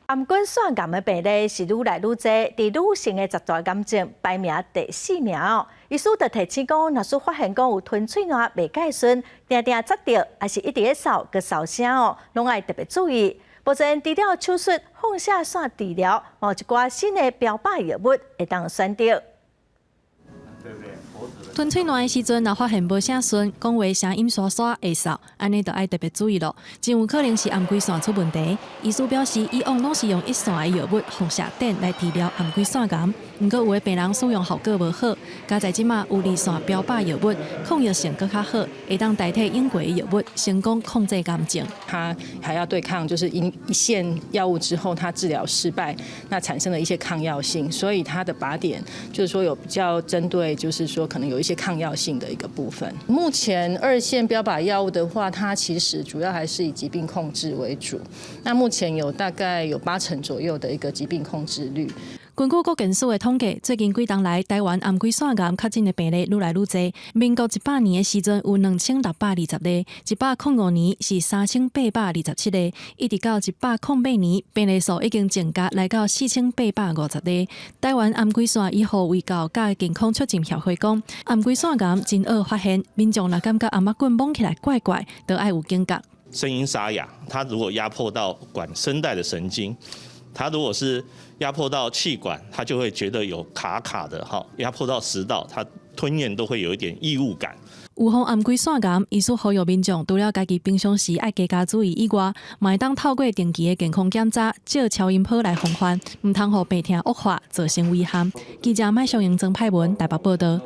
頷頸腺癌的病例是愈來愈濟，佇女性的十大癌症排名第四名哦。醫師就提醒講，若是發現講有吞喙瀾袂蓋順，定定扎著，抑是一直咧嗽閣嗽聲哦，攏愛特別注意。目前除了手術、放射線治療，有一寡新的標靶藥物會當選擇。吞喙瀾的時陣，若發現無啥順，講話聲音沙沙會嗽，按呢就愛特別注意咯，真有可能是頷頸腺出問題。醫師表示，以往攏是用一線的藥物放射碘來治療頷頸腺癌，毋過有的病人使用效果無好，佳哉這馬有二線標靶藥物，抗藥性閣較好，會當代替用過的藥物，成功控制癌症。他還要對抗，就是因一線藥物之後，他治療失敗，那產生了一些抗藥性，所以它的靶點就是說有比較針對，就是說可能有一些抗藥性的一個部分。目前二線標靶藥物的話，它其實主要還是以疾病控制為主。那目前有大概有8成左右的一個疾病控制率。根據國健署的統計，最近幾冬來，台灣頷頸腺癌確診的病例愈來愈濟。民國100年的時陣有2620例，105年是3827例，一直到108年，病例數已經增加來到4850例。台灣頷頸腺醫學衛教佮健康促進協會講，頷頸腺癌真易發現，民眾若感覺頷仔骨摸起來怪怪，就愛有警覺。聲音沙啞，它如果壓迫到管聲帶的神經，它如果是壓迫到氣管，它就會覺得有卡卡的哈；壓迫到食道，它吞嚥都會有一點異物感。預防頷頸腺癌，醫師呼籲民眾除了家己平常時愛加加注意以外，嘛會當透過定期的健康檢查，照超音波來防範，毋通予病痛惡化，造成遺憾。記者麥淑英、曾派文台北報道。